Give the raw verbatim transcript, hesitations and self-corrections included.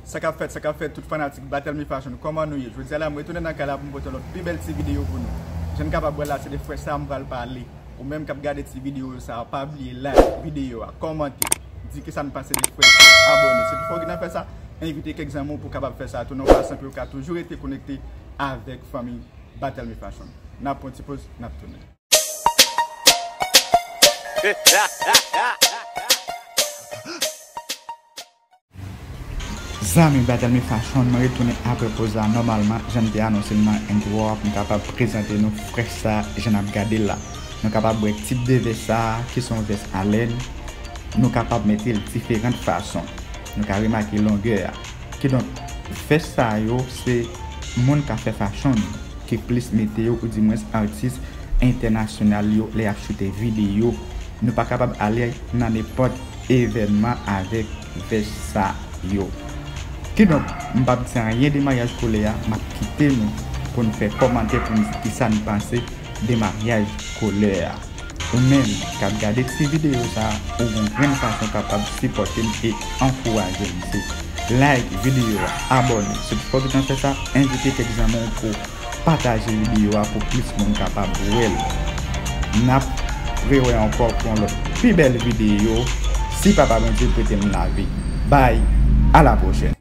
Sa k ap fèt, sa k ap fèt, tout fanatik Battle Me Fashion, kòman nou ye? Jodi a la, m retounen nan kay la pou m pote lòt pi bèl ti videyo pou nou. Jan n kapab wè la, se de frè sa a m pral pale. Ou menm k ap gade ti videyo sa a, pa bliye like videyo a, kòmante, di kisa n panse de frè sa a, abòne. Si toutfwa w gentan fè sa, envite kèk zanmi w pou w kapab fè sa tou. Nan yon fason pou yo ka toujou rete konekte avèk fanmi Battle Me Fashion. N ap pran yon ti poz, n ap tounen. Zanmi Battle Me Fashion, mwen retounen apre poz la nòmalman, jan m te anonse l nan entwo a, pou m kapab prezante nou frè sa a, jan n ap gade l la. Nou kapab wè tip de vès sa a, ki se yon vès a lèn, nou kapab mete l diferan fason. Nou ka remake longè a. Kidonk, vès sa yo, se moun k ap fè fashion ki plis mete yo, oudimwens atis entènasyonal yo, lè y ap choute videyo. Nou pa kapab ale nan nenpòt evènman avèk vès sa yo. Kidonk, m p ap di anyen de maryaj kolè a, m ap kite nou pou n fè kòmantè pou n di kisa n panse de maryaj kolè a. Ou menm k ap gade ti videyo sa a, ou gon grenn fason kapab sipòte m e ankouraje m. Se like videyo a, abòne. Si w poko janm fè sa, envite kèk zanmi w pou pataje videyo a pou plis moun kapab wè l. N ap rewè ankò pou yon lòt pi bèl videyo, si Papa Bondye prete m lavi. Bye, a la pwochèn.